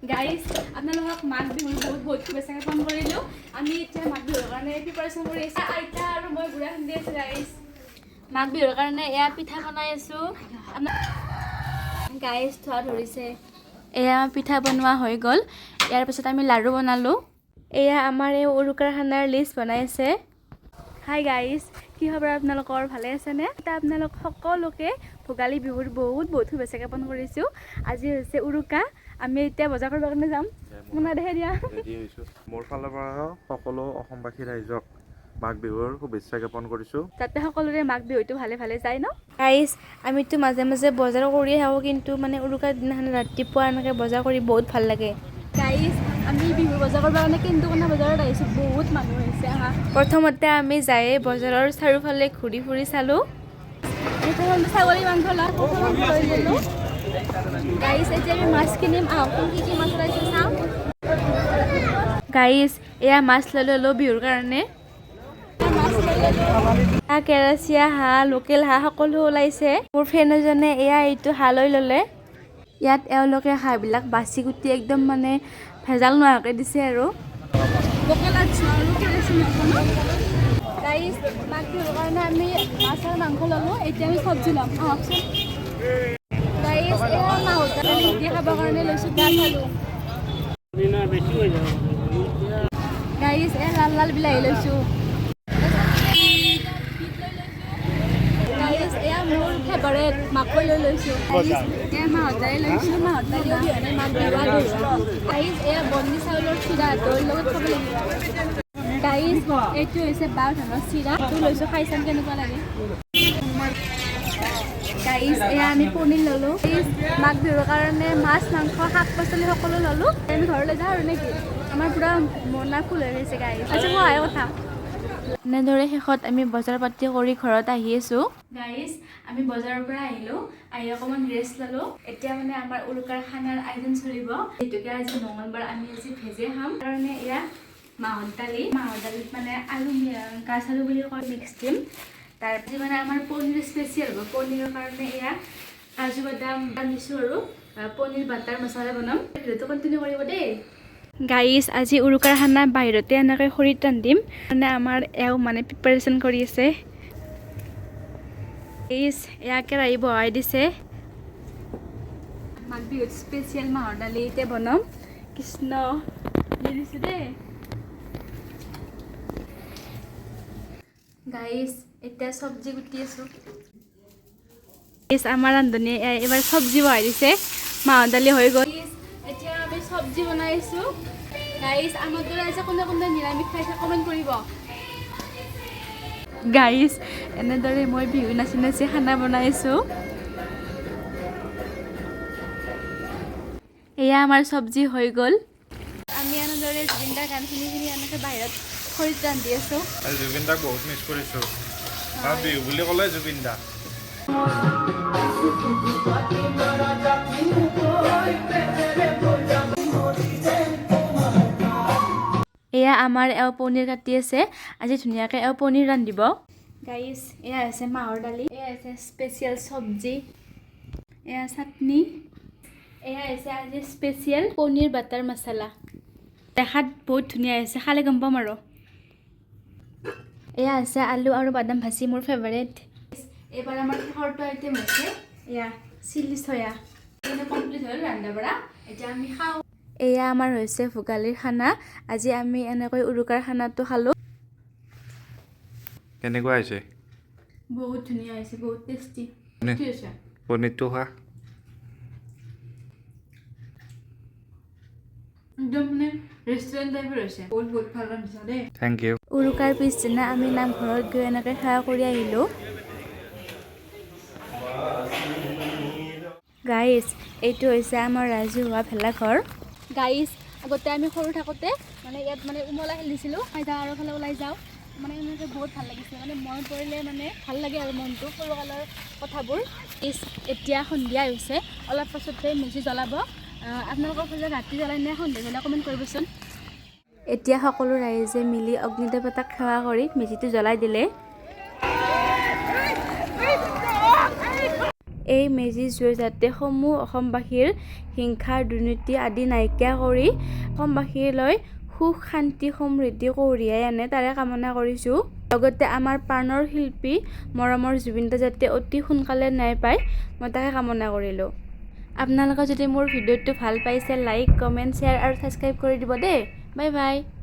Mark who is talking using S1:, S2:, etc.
S1: Guys, আপোনালোকক মাঘ বিহুৰ বহুত বহুত শুভেচ্ছা জ্ঞাপন কৰিলোঁ। আমি এতিয়া মাঘ বিহুৰ কাৰণে প্ৰিপাৰেশ্যন কৰি আছোঁ। আইতা আৰু মই গুড়া খুন্দি আছোঁ। গাইজ, মাঘ বিহুৰ কাৰণে এয়া পিঠা বনাই আছোঁ। গাইজ, ধোৱা ধৰিছে। এয়া পিঠা বনোৱা হৈ গ'ল। ইয়াৰ পিছত আমি লাড়ু বনালোঁ। এয়া আমাৰ এই উৰুকাৰ খানাৰ লিষ্ট বনাই আছে। হাই গাইজ, কি খবৰ আপোনালোকৰ? ভালে আছেনে? এতিয়া আপোনালোক সকলোকে ভোগালী বিহুৰ বহুত বহুত শুভেচ্ছা জ্ঞাপন কৰিছোঁ। আজি হৈছে উৰুকা। আমি এতিয়া বজাৰ কৰিবৰ কাৰণে যাম। মোনা দেখাই দিয়া।
S2: ৰেডি হৈছোঁ। মোৰ ফালৰ পৰা সকলো অসমবাসী ৰাইজক মাঘ বিহুৰ শুভেচ্ছা জ্ঞাপন কৰিছোঁ।
S1: যাতে সকলোৰে মাঘ বিহুটো ভালে ভালে যায় ন। গাইজ, আমিতো মাজে মাজে বজাৰ কৰিয়ে থাকোঁ, কিন্তু মানে উৰুকাৰ দিনাখন ৰাতিপুৱা এনেকৈ বজাৰ কৰি বহুত ভাল লাগে। গাইজ, আমি বিহু বজাৰ কৰিবৰ কাৰণে কেন্দুকোনা বজাৰত আহিছোঁ। বহুত মানুহ হৈছে। আহা, প্ৰথমতে আমি যায়ে বজাৰৰ চাৰিওফালে ঘূৰি ফুৰি চালোঁ। প্ৰথমতে ছাগলী মাংস লওঁ, মাংস লৈ ল'লোঁ। গাইজ, এতিয়া আমি মাছ কিনিম। আহকচোন, কি কি মাছ ওলাইছে চাওঁ। গাইজ, এয়া মাছ লৈ ল'লোঁ বিহুৰ কাৰণে। মাছ লৈ ল'লোঁ। কেৰাচীয়া হাঁহ, লোকেল হাঁহ সকলো ওলাইছে। মোৰ ফ্ৰেণ্ড এজনে এয়া এইটো হাঁহ লৈ ল'লে। ইয়াত এওঁলোকে হাঁহবিলাক বাচি কুটি একদম মানে ভেজাল নোহোৱাকৈ দিছে। আৰু লোকেল আনছোঁ আৰু কেৰাচী মাংস ন। গাইজ, মাঘ বিহুৰ কাৰণে আমি মাছ আৰু মাংস ল'লোঁ। এতিয়া আমি চব্জি ল'ম। আহকচোন। গাইজ, এয়া মাহৰ দালি দি খাবৰ কাৰণে লৈছোঁ গাছ আলু। গাইজ, এয়া লাল লাল বিলাহী লৈছোঁ। গাইজ, এয়া মোৰ ফেভাৰেট মাকৈ লৈ লৈছোঁ। এয়া মাহৰ দালি লৈছোঁ। মাহৰ দালি অবিহনে মাঘ বিহু আধৰুৱা। গাইজ, এয়া বন্নি চাউলৰ চিৰা, দৈৰ লগত খাব লাগিব। গাইজ, এইটো হৈছে বাও ধানৰ চিৰা। এইটো লৈছোঁ, খাই চাম কেনেকুৱা লাগে। গাইজ, এয়া আমি পনীৰ ল'লোঁ। গাইজ, মাঘ বিহুৰ কাৰণে মাছ, মাংস, শাক পাচলি সকলো ল'লোঁ। আমি ঘৰলৈ যাওঁ আৰু নেকি? আমাৰ পূৰা মোনা ফুল হৈ গৈছে। গাইজ, আচ্ছা, মই কথা। এনেদৰে শেষত আমি বজাৰ পাতি কৰি ঘৰত আহি আছোঁ। গাইজ, আমি বজাৰৰ পৰা আহিলোঁ। আহি অকণমান ৰেষ্ট ল'লোঁ। এতিয়া মানে আমাৰ উৰুকাৰ খানাৰ আয়োজন চলিব। যিহেতুকে আজি মঙলবাৰ, আমি আজি ভেজে খাম। কাৰণে এয়া মাহৰ দালি, মাহৰ দালিত মানে আলু, গাছ আলু বুলি কয়, মিক্স দিম। তাৰপিছত মানে আমাৰ পনীৰ স্পেচিয়েল হ'ব। পনীৰৰ কাৰণে এয়া কাজু বাদাম আনিছোঁ আৰু পনীৰ বাটাৰ মছলা বনাম। ভিডিঅ'টো কণ্টিনিউ কৰিব দেই। গাইজ, আজি উৰুকাৰ খানা বাহিৰতে এনেকৈ খৰিত ৰান্ধিম। মানে আমাৰ এওঁ মানে প্ৰিপাৰেশ্যন কৰি আছে। গাইজ, এয়া কেৰাহী বহাই দিছে। মাঘ বিহুত স্পেচিয়েল মাহৰ দালি এতিয়া বনাম। কৃষ্ণ, দি দিছোঁ দেই। গাইজ, এতিয়া চব্জি কুটি আছোঁ। গাইজ, আমাৰ ৰান্ধনীয়ে এইবাৰ চব্জি বহাই দিছে। মাহৰ দালি হৈ গ'ল। এতিয়া আমি চব্জি বনাই আছোঁ। গাইজ, আমাৰ দৰে আজি কোনে কোনে নিৰামিষ খাইছে, কমেণ্ট কৰিব। গাইজ, এনেদৰে মই বিহু নাচি নাচি খানা বনাই আছোঁ। এয়া আমাৰ চব্জি হৈ গ'ল। আমি এনেদৰে জুবিনদাৰ গান শুনি শুনি এনেকৈ বাহিৰত খৰিত ৰান্ধি আছোঁ।
S2: জুবিন দাক বহুত মিছ কৰিছোঁ, কাৰণ বিহু বুলি ক'লে জুবিন দা।
S1: এয়া আমাৰ এওঁ পনীৰ কাটি আছে। আজি ধুনীয়াকৈ এওঁ পনীৰ ৰান্ধিব। গাইজ, এয়া হৈছে মাহৰ দালি, এয়া হৈছে স্পেচিয়েল চব্জি, এয়া চাটনি, এয়া হৈছে আজি স্পেচিয়েল পনীৰ বাটাৰ মছলা। দেখাত বহুত ধুনীয়া হৈছে, খালে গম পাম। আৰু এয়া হৈছে আলু আৰু বাদাম ভাজি, মোৰ ফেভাৰেট। এইবাৰ আমাৰ শেষৰটো আইটেম হৈছে এয়া চিলি চয়া। কমপ্লিট হ'ল ৰন্ধা বঢ়া। এতিয়া আমি খাওঁ। এয়া আমাৰ হৈছে ভোগালীৰ খানা। আজি আমি এনেকৈ উৰুকাৰ খানাটো খালোঁ।
S2: কেনেকুৱা হৈছে?
S1: বহুত ধুনীয়া হৈছে, বহুত টেষ্টি।
S2: নে-
S1: কি হৈছে?
S2: পনীৰটো খোৱা।
S1: একদম মানে ৰেষ্টুৰেণ্ট টাইপৰ হৈছে। বহুত বহুত ভাল ৰান্ধিছা দেই।
S2: Thank you.
S1: উৰুকাৰ পিছদিনা আমি নামঘৰত গৈ এনেকৈ সেৱা কৰি আহিলোঁ। গাইজ, এইটো হৈছে আমাৰ ৰাজহুৱা ভেলাঘৰ। গাইজ, আগতে আমি সৰু থাকোঁতে মানে ইয়াত মানে উমলা খেলিছিলোঁ। যাওঁ আৰু ফালে ওলাই যাওঁ। মানে এনেকৈ বহুত ভাল লাগিছিলে। মানে মনত পৰিলে মানে ভাল লাগে আৰু মনটো, সৰুকালৰ কথাবোৰ। গাইজ, এতিয়া সন্ধিয়া হৈছে। অলপ পাছতে মেজি জ্বলাব। আপোনালোকৰ ফালে ৰাতি জ্বলাই নে সন্ধিয়া জ্বলাই, কমেণ্ট কৰিবচোন। এতিয়া সকলো ৰাইজে মিলি অগ্নিদেৱতাক সেৱা কৰি মেজিটো জ্বলাই দিলে। এই মেজি জুয়ে যাতে সমূহ অসমবাসীৰ হিংসা, দুৰ্নীতি আদি নাইকিয়া কৰি অসমবাসীলৈ সুখ, শান্তি, সমৃদ্ধি কঢ়িয়াই আনে, তাৰে কামনা কৰিছোঁ। লগতে আমাৰ প্ৰাণৰ শিল্পী মৰমৰ জুবিনদা যাতে অতি সোনকালে ন্যায় পায়, মই তাকে কামনা কৰিলোঁ। আপোনালোকে যদি মোৰ ভিডিঅ'টো ভাল পাইছে, লাইক, কমেণ্ট, শ্বেয়াৰ আৰু ছাবস্ক্ৰাইব কৰি দিব দেই। Bye bye.